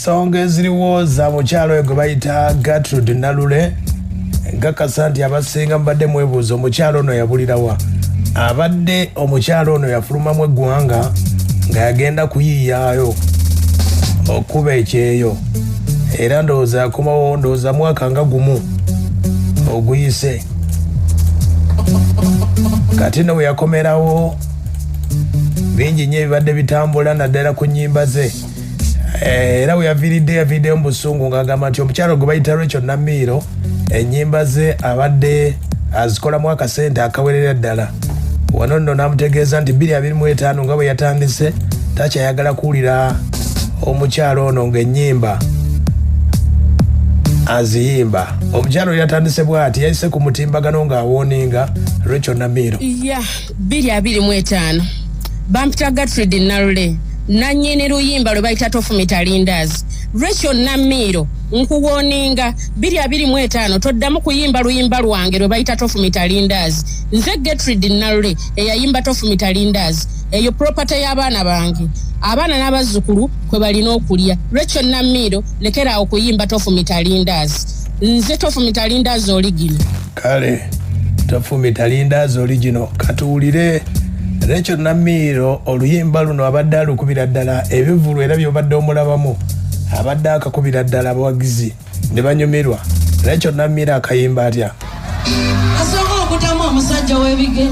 Ensonga eziriwo za mukyalo oyo gwe bayita Gertrude Nalule. Nkakasa nti abasinga mubadde mwebuuza omukyalo ono yabulirawa. Abadde omukyalo ono yafulumamu eggwanga nga yagenda kuyiiyaayo okuba ekyeyo, era ndowooza yakomawo ndowooza mwaka nga gumu oguyise. Kati no bwe yakomerawo bingi nnyo ebibadde bitambula naddala ku nnyimba ze. Era we yaviiridde yaviiriddeyo mu busungu ng'agamba nti omukyalo gwe bayita Rachel Namiiro ennyimba ze abadde azikolamu akasente akawerera ddala. Wano nno n'amutegeeza nti 2025 nga bwe yatandise takyayagala kuwulira omukyalo ono ng'ennyimba aziyimba. Omukyalo yatandise bw'ati, yayise ku mutimbagano ng'awooninga Rachel Namiiro. Ya 2025 bampita Gertrude Nalule, nannyini luyimba lwe bayita Tofumita Lindaazi. Rachel Namiiro, nkuwooninga, 2025 toddamu kuyimba luyimba lwange lwe bayita Tofumita Lindaazi. Nze Gertrude Nalule eyayimba Tofumita Lindaazi. Eyo property y'abaana bange, abaana n'abazzukulu kwe balina okulya. Rachel Namiiro, lekeraawo okuyimba Tofumita Lindaazi. Nze Tofumita Lindaazi oligino. Kale Tofumita Lindaazi oligino. Katuwulire Rachel Namiiro oluyimba luno abadde alukubira ddala ebivvulu, era byobadde omulabamu abadde akakubira ddala abawagizi ne banyumirwa. Rachel Namiiro akayimba atya? Asooka okutamu omusajja w'ebigere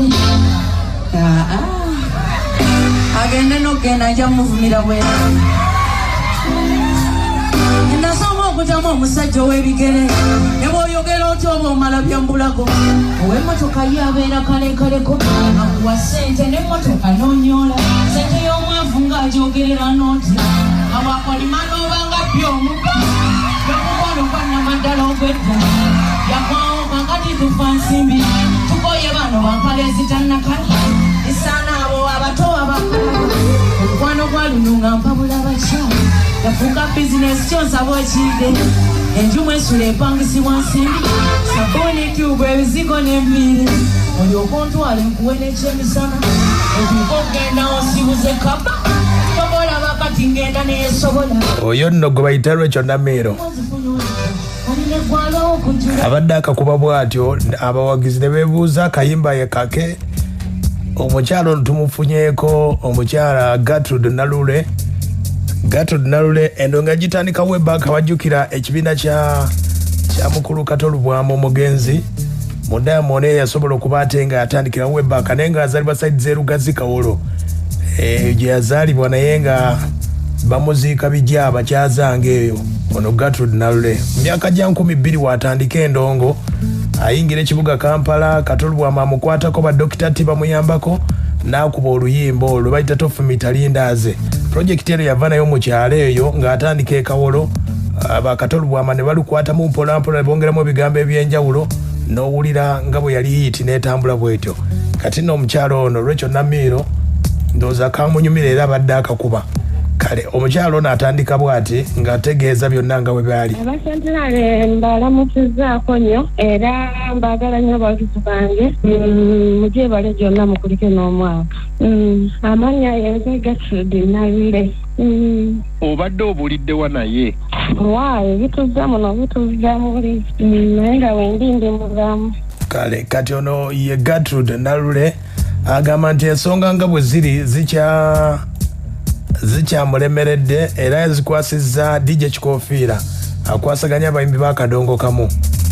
agende n'okugenda nja muvumira bwera. Nasooka okutamu omusajja ow'ebigere, ne bw'oyogera otya oba omala byambulago. Ow'emmotoka ye abeera kalekaleko, akuwa ssente n'emmotoka n'onyoola ssente y'omwavu ng'agyogerera n'otya nga bwakolima n'obanga bbi omubba y'omukwano gwa nnamaddala ogwedda yagwawo. Kakati tufa nsimbi, tukoye bano bampala ezitannakala isaana abo abato abakala. Omukwano gwa luno nga mpabula bakyala, yafuuka bizinesi kyonsaba okiyige. Enju mwesula epangisibwa nsimbi, sabbuuni, tuubu, ebizigo n'enviiri. Olyoka ontwale nkuwe n'ekyemisana, otuuka okugenda osibuze kaba tobolaba kati ngenda neyesobola. Oyo nno gwe bayita Rachel Namiiro abadde akakuba bw'atyo, abawagizi ne beebuuza akayimba ye kake. Omukyala ono tumufunyeeko, omukyala Gertrude Nalule. Gertrude Nalule endo nga gitandika webak, abajjukira ekibiina kya mukulu Kato Lubwama omugenzi mu Diamond, eyo yasobola okuba ate nga yatandikira webak, naye nga azaalibwa side z'erugazi Kawolo gye yazaalibwa, naye nga bamuziika Bijaba kyazanga eyo. Ono Gertrude Nalule mu myaka gya 2000 watandika endongo, ayingira ekibuga Kampala, Kato Lubwama amukwatako, badokita ti bamuyambako n'akuba oluyimba olwo bayita Tofumita Lindaaze. Projekiti eno yava nayo mu kyalo eyo ng'atandika ekawolo, bakato Lubwama ne balukwatamu mpolampola ne bongeramu ebigambo ebyenjawulo n'owulira nga bwe yali hit n'etambula bwetyo. Kati nno omukyalo ono Rachel Namiiro ndowooza kamunyumira era abadde akakuba. Kale omukyalo ono atandika bw'ati ng'ategeeza byonna nga bwe baali. Abasentinale mbalamusizzaako nnyo era mbaagala nnyo abawagizi bange. Mugyebale gyonna, mukulike n'omwaka. Amannya yenze Gertrude Nalule. Obadde obuliddewa naye? Waayi, bituzza muno, bituzza muli. Naye nga wendi ndi mulamu. Kale kati ono ye Gertrude Nalule agamba nti ensonga nga bwe ziri zikyamulemeredde era yazikwasizza DJ Kikofiira akwasaganya abayimbi b'akadongo kamu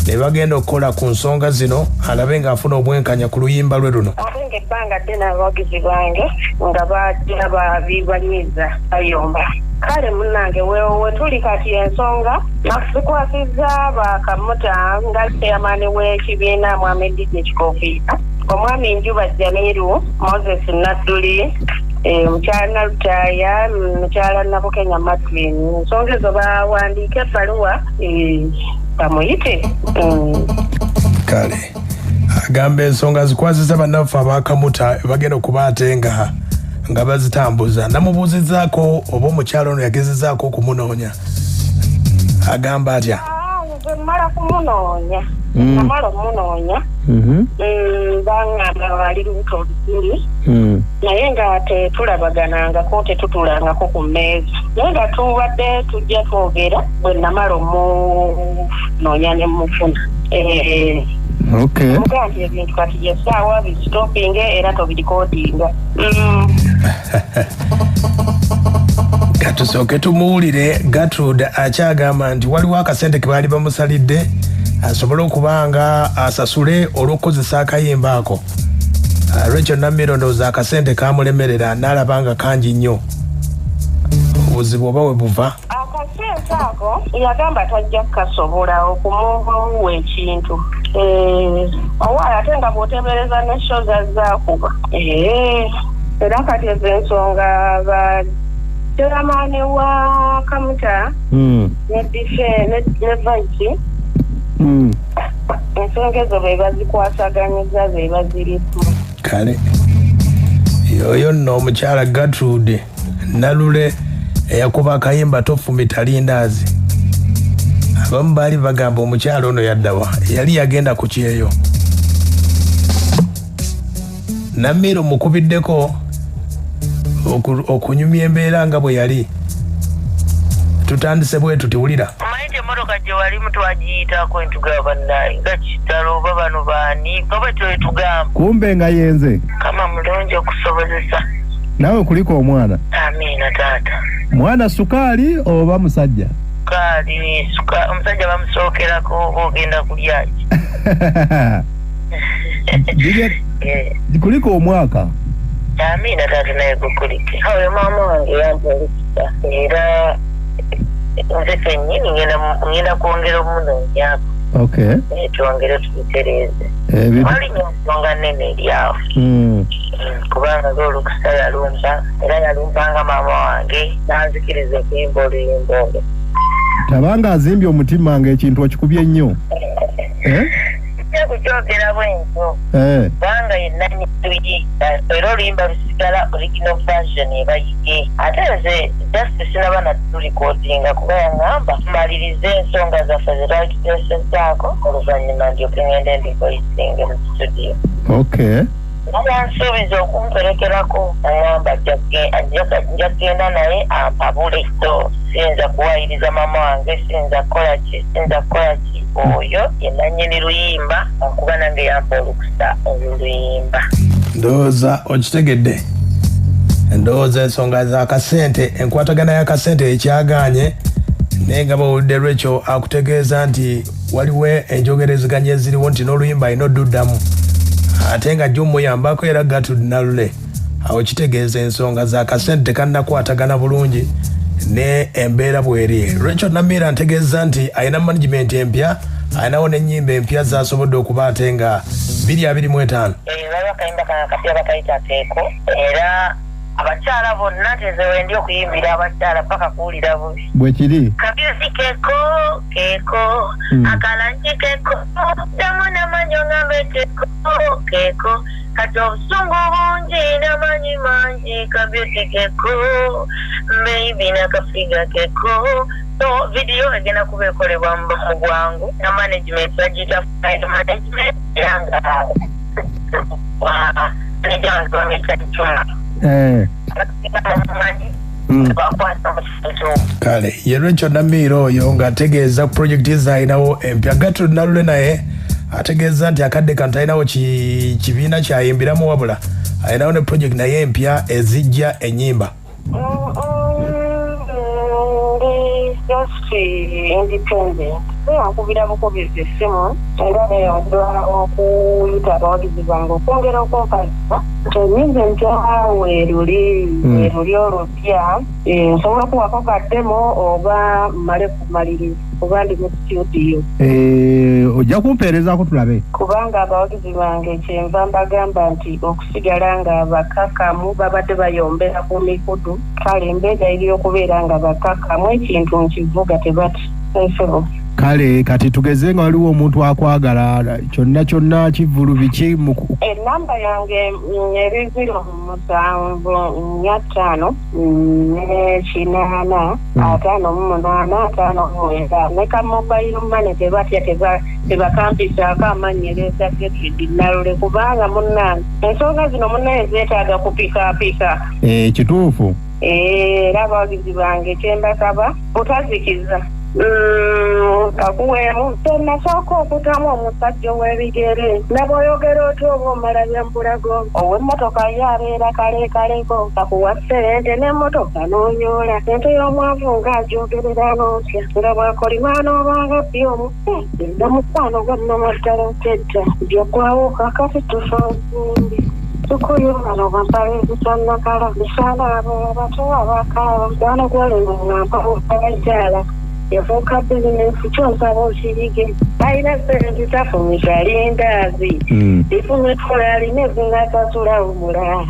ne bagenda okukola ku nsonga zino alabe ng'afuna obwenkanya ku luyimba lwe luno. Ate ng'ebbanga ddene abawagizi bange nga bajja babibanyiiza, bayomba. Kale munnange, we tuli kati ensonga nazikwasizza bakamuta nga chairman w'ekibiina mwami DJ Kikofiira, omwami Njuba Jamiru, Moses Nadduli, mukyala Nalutaaya, mukyala Nabukenya Madrine. Ensonga ezo bawandiike ebbaluwa, bamuyite. Kale agamba ensonga zikwasiza bannaffe abakamuta bagenda okuba ate nga bazitambuza. Namubuuzizaako oba omukyalo ono yagezezaako okumunoonya, agamba atya? Ah, nze mmala kumunoonya. Namala omunoonya. Bangamba bali lubuto olukulu. Naye nga tetulabaganangako, tetutulangako ku mmeeza, naye nga tubadde tujja twogera bwe namala omunoonya ne mufuna. Okay. Mugambye ebintu kati yessaawa bisitopinge era tobirikodinga. Katusooke tumuwulire. Gertrude akyagamba nti waliwo akasente ke baali bamusalidde asobole okuba nga asasule olw'okukozesa akayimba ako. Rachel Namiro ndowooza akasente kamulemerera n'alaba nga kangi nnyo, obuzibu oba we buva. Akasente ako yagamba tajja kukasobola okumuwa ekintu. Owaayo ate nga bw'oteebereza ne show zazaakuba. Era kati ezo ensonga ba chairman wa Kamuta ne Bife ne Vice, ensonga ezo be bazikwasaganyiza, be baziriku. Kale yoyo nno omukyala Gertrude Nalule eyakuba akayimba Tofumita Lindaazi. Abamu baali bagamba omukyala ono yaddawa, yali yagenda ku kyeyo. Namiro mukubiddeko okunyumya embeera nga bwe yali. Tutandise bwe tutiwulira. Omanyi nti emmotoka gye walimu twagiyitako entugaba bannaye nga kitalo, oba bano baani nga bwe twetugamba. Kumbe nga yenze. Kama mulungi okusobozesa. Naawe kuliko omwana. Amiina taata. Mwana sukaali oba musajja? Sukaali, omusajja bamusookerako oba ogenda kulya ki? Kuliko omwaka. Amiina taata, naye gukulike. Oyo maama wange yampa olukisa era nze kennyini ngenda kwongera omunoonyaako. Okay. Twongere tubitereeze. Wali nnyo ensonga nnene eri awo. Kubanga olw'olukusa yalumpa, era yalumpanga maama wange n'anzikiriza okuyimba oluyimba olwo. Tabanga azimbye omutima ng'ekintu okikubye nnyo. Sijja kukyogera bwentyo. Kubanga yenna nnyini era oluyimba lusigala original version ebayige. Ate nze just sinaba natulikodinga kuba yaŋŋamba tumalirize ensonga zaffe ze twali tuteesezzaako, oluvannyuma ndyoke ngende ndivoisinge mu studio. Okay. Yansuubiza okumperekerako, aŋŋamba nja kugenda naye ampabule. So siyinza kuwayiriza maama wange, siyinza kukola ki, siyinza kukola ki. Oyo ye nannyini luyimba, okuba nange yampa olukusa oluluyimba. Ndowooza okitegedde. Ndowooza ensonga z'akasente, enkwatagana y'akasente ekyagaanye, naye nga bawulidde Rachel akutegeeza nti waliwo enjogerezeganya eziriwo nti n'oluyimba alina odduddamu, ate nga jjo muyambako era Gertrude Nalule. Awo kitegeeza ensonga z'akasente tekannakwatagana bulungi ne embeera bw'eri. Rachel Namira ntegeeza nti alina management empya, alinawo n'ennyimba empya z'asobodde okuba ate nga 2025. Waliwo akayimba kange akapya bakayita Keeko, era abakyala bonna teze wendi okuyimbira abakyala paka kuwulira bubi. Bwe kiri. Kabyusi keeko keeko, akalangi keeko, ddamu n'amanyi oŋŋambe keeko keeko, kati obusungu bungi n'amanyi mangi, kabyusi keeko, maybe n'akafiga keeko. So video egenda kuba ekolebwa mu bwangu na management bagiyita Find Management, era nga manager wange bamuyita Juma. Kale ye Rachel Namiro oyo ng'ategeeza project z'alinawo empya. Gertrude Nalule naye ategeeza nti akadde kano talinawo kibiina kyayimbiramu, wabula alinawo ne project naye empya ezijja ennyimba. Ndi just independent. Nkubira bukubizi essimu era neyongera okuyita abawagizi bange okwongera okumpagisa. Ennyimba empya weeruli, weeruli olupya, nsobola okuwako kaddemo oba mmale kumaliriza oba ndi mu studio. Ojja kumpeerezaako tulabe. Kubanga abawagizi bange kyenva mbagamba nti okusigala nga bakakamu, babadde bayombera ku mikutu, kale mbeegayirira okubeera nga bakakamu, ekintu nkivuga tebati ensebo. Kale kati tugeze nga waliwo omuntu akwagala, kyonna kyonna kivvulu biki Enamba yange eri 0745 8 58 59. Ne ka mobile money tebatya, tebakampisaako amannya ereeta Gertrude Nalule, kubanga munnange ensonga zino munnaye zeetaaga kupikaapika. Kituufu. Era abawagizi bange kyembasaba butazikiza. Kakuweemu tenasooka okutamu omusajja ow'ebigere, nabw'oyogera otya oba omala byambulago. Ow'emmotoka ye abeera kalekaleko, kakuwa ssente n'emmotoka n'onyoola. Ente y'omwavu ng'agyogerera n'otya nga bw'akolima n'obanga bbi omu edda mukwano gwa nnamaddala tedda byokwawo. Kakati tufa nsimbi tukuyo bano bampala ezitannakala bisaana abo abato abakaaba. Mukwano gwalino nga mpabakyala yafuuka bizinensi, kyonsaba okirige. Balina sente, tafumita lindaazi, lifumitula alina ezingasasula wumula.